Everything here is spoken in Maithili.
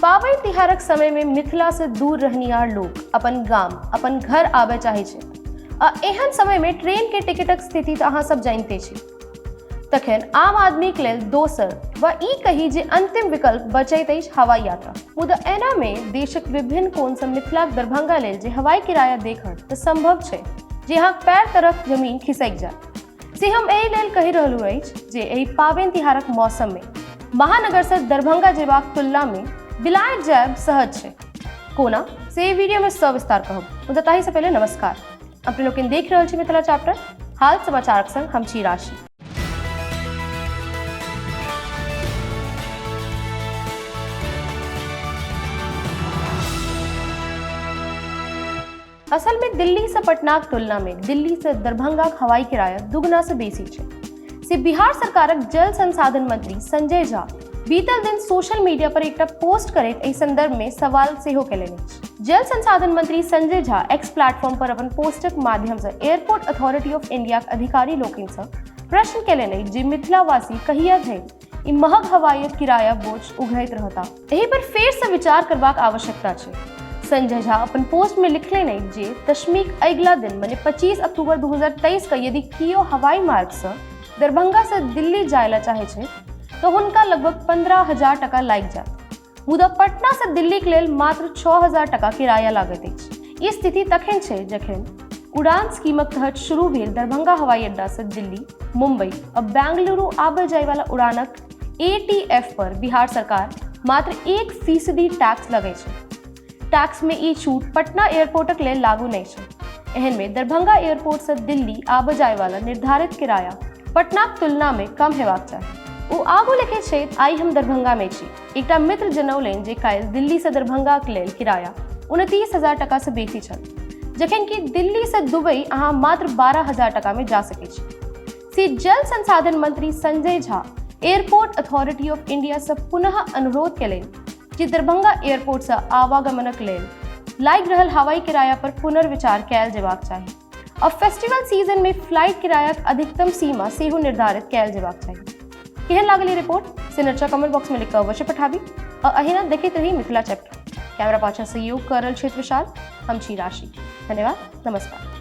पाबनि तिहारक समयमे मिथिलासँ दूर रहनिहार लोक अपन गाम, अपन घर आबय चाहै छै आ एहन समयमे ट्रेनके टिकटक स्थिति तऽ अहाँ सब जानिते छी। तखन आम आदमीक लेल दोसर वा ई कही जे अंतिम विकल्प बचैत अछि हवाई यात्रा। मुदा एनामे देशक विभिन्न कोणसँ मिथिलाक दरभंगा लेल जे हवाई किराया देखत तऽ संभव छै जे अहाँक पैर तरक जमीन खिसकि जायत। से हम एहि लेल कहि रहलहुँ अछि जे एहि पाबनि तिहारक मौसममे महानगरसँ दरभंगा जेबाक तुलनामे बिलायत जायब सहज छै। कोना से एहि वीडियोमे सविस्तार कहब, मुदा ताहिसँ पहिले नमस्कार। अपने लोकनि देख रहल छी मिथिला चैप्टर हाल समाचारक संग हम छी राशि। असल में दिल्ली से पटनाक तुलना में दिल्ली से दरभंगाक हवाई किराया दुगुना से बेसी छै। से बिहार सरकारक जल संसाधन मंत्री संजय झा बीतल दिन सोशल मीडिया पर एकटा पोस्ट करैत एहि संदर्भ में सवाल सेहो केलनि अछि। जल संसाधन मंत्री संजय झा एक्स प्लेटफॉर्म पर अपन पोस्टक माध्यम से एयरपोर्ट अथॉरिटी ऑफ इंडियाक अधिकारी लोकनि सँ प्रश्न केलनि अछि जे मिथिलावासी कहिया धरि ई महग हवाई किराया बोझ उघैत रहता। एहि पर फेर सँ विचार करबाक आवश्यकता छै। संजय झा अपन पोस्ट में लिखलनि अछि जे दशमीक अगिला दिन मने 25 अक्टूबर 2023 के यदि कियो हवाई मार्ग सँ दरभंगा सँ दिल्ली जाय ला चाहै छै तऽ हुनका लगभग 15,000 टका लागि जायत, मुदा पटना सँ दिल्लीक लेल मात्र 6,000 टका किराया लागैत अछि। ई स्थिति तखन छै जखन उड़ान स्कीमक तहत शुरू भेल दरभंगा हवाई अड्डा सँ दिल्ली, मुंबई आ बेंगलुरु आबय जायवाला उड़ानक एटीएफ पर बिहार सरकार मात्र 1% टैक्स लगै छै। टैक्स में ई छूट पटना एयरपोर्टक लेल लागू नहि छै। एहन में दरभंगा एयरपोर्ट सँ दिल्ली आबय जायवाला निर्धारित किराया पटनाक तुलना में कम हेबाक चाही। ओ आगू लिखैत छथि, आइ हम दरभंगा में छी। एकटा मित्र जनौलनि जे काल्हि दिल्ली सँ दरभंगाक लेल किराया 29,000 टका सँ बेसी छल, जखन कि दिल्ली सँ दुबई अहाँ मात्र 12,000 टका में जा सकैत छी। से जल संसाधन मंत्री Sanjay Jha airport authority of India सँ पुनः अनुरोध केलनि जे दरभंगा एयरपोर्ट सँ आवागमनक लेल लागि रहल हवाई किराया पर पुनर्विचार कयल जेबाक चाही आ फेस्टिवल सीजन में फ्लाइट किरायाक अधिकतम सीमा सेहो निर्धारित कयल जेबाक चाही। केहन लागल ई रिपोर्ट से नर्चा कमेंट बॉक्स में लिख कऽ अवश्य पठाबी आ अहिना देखैत रही मिथिला चैप्टर। कैमरा पाछा सहयोग कर रहल छथि विशाल, हम छी राशि। धन्यवाद, नमस्कार।